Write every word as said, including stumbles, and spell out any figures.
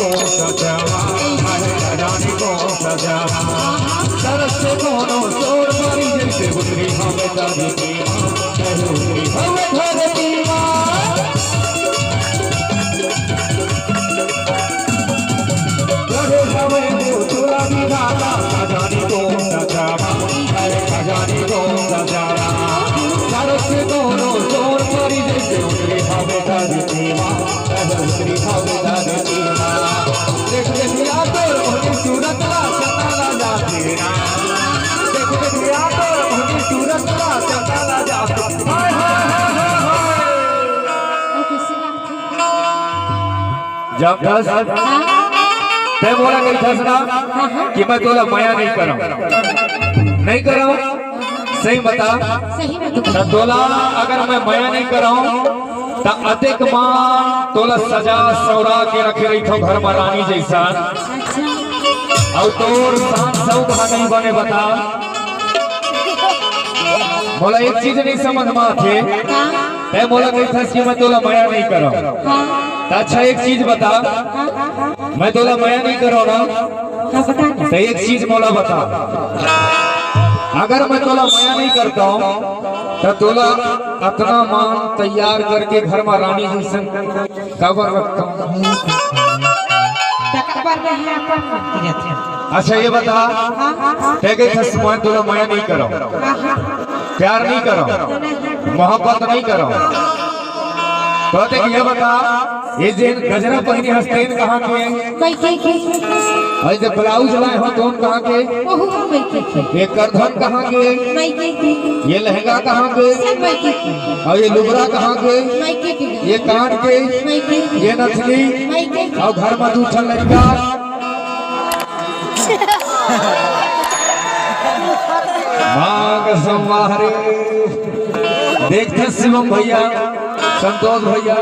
सजावा, अरे रानी को सजावा। तरस से दोनों जोर मारी जैसे उतरी हमें धरती माँ, जैसे उतरी हमें धरती माँ। बड़े हमें वो चुरा भी दादा, सजानी को सजावा, अरे सजानी को सजावा। तरस से दोनों जोर मारी जैसे उतरी हमें धरती माँ, जैसे उतरी हमें धरती माँ। देख, देख, या तो मोहनी सूरत ला चंदा ला जा तेरा। देख, देख, या तो मोहनी सूरत ला चंदा ला जा। हाय, हाय, हाय, हाय, हाय। जब दस, हाँ। तै मोला कहिथस ना हाँ, हाँ। कि मैं तोला मया नहीं करंव, नहीं करंव, सही बता। सही में तो त तोला अगर मैं मया नहीं करंव, त अतेक मान तोला सजा सवरा के रखे रहिथंव घर म रानी जइसन। अच्छा। अउ तोर शान सउक ह नहीं बने, बता। मोला एक चीज नहीं समझ म आथे। का? तै मोला कहिथस कि मैं तोला मया नहीं करंव। हाँ। त अच्छा, एक चीज बता। हाँ, हाँ, हाँ। मैं तोला मया नहीं करंव ना। हाँ, बता ना। त एक चीज मोला बता, अगर मैं तोला मया नहीं करता हूँ, त तोला अतना मान तैयार करके घर म रानी जइसन काबर रखता हूँ? त काबर मैं ह अपन मन की रहते हैं। अच्छा, ये बता, हाँ, हाँ, हाँ। तै कहिथस मैं तोला मया नहीं करंव, हाँ, हाँ, हाँ। प्यार नहीं करंव, मोहब्बत नहीं करंव, त तै ये बता, ये जेन गजरा पहिने हस तेन कहाँ के? मइके के। अउ ये जे ब्लाउज लाए हस तेन कहाँ के? ओहू ह मइके के। ये करधन कहाँ के? मइके के। ये लहंगा कहाँ के? सब मइके के। अउ ये लुगरा कहाँ के? मइके के। ये कान के? मइके के। ये नथनी? मइके के। अउ घर म दू ठन लड़का? माँ कसम, वाह रे। देखते शिवम भैया, संतोष भैया।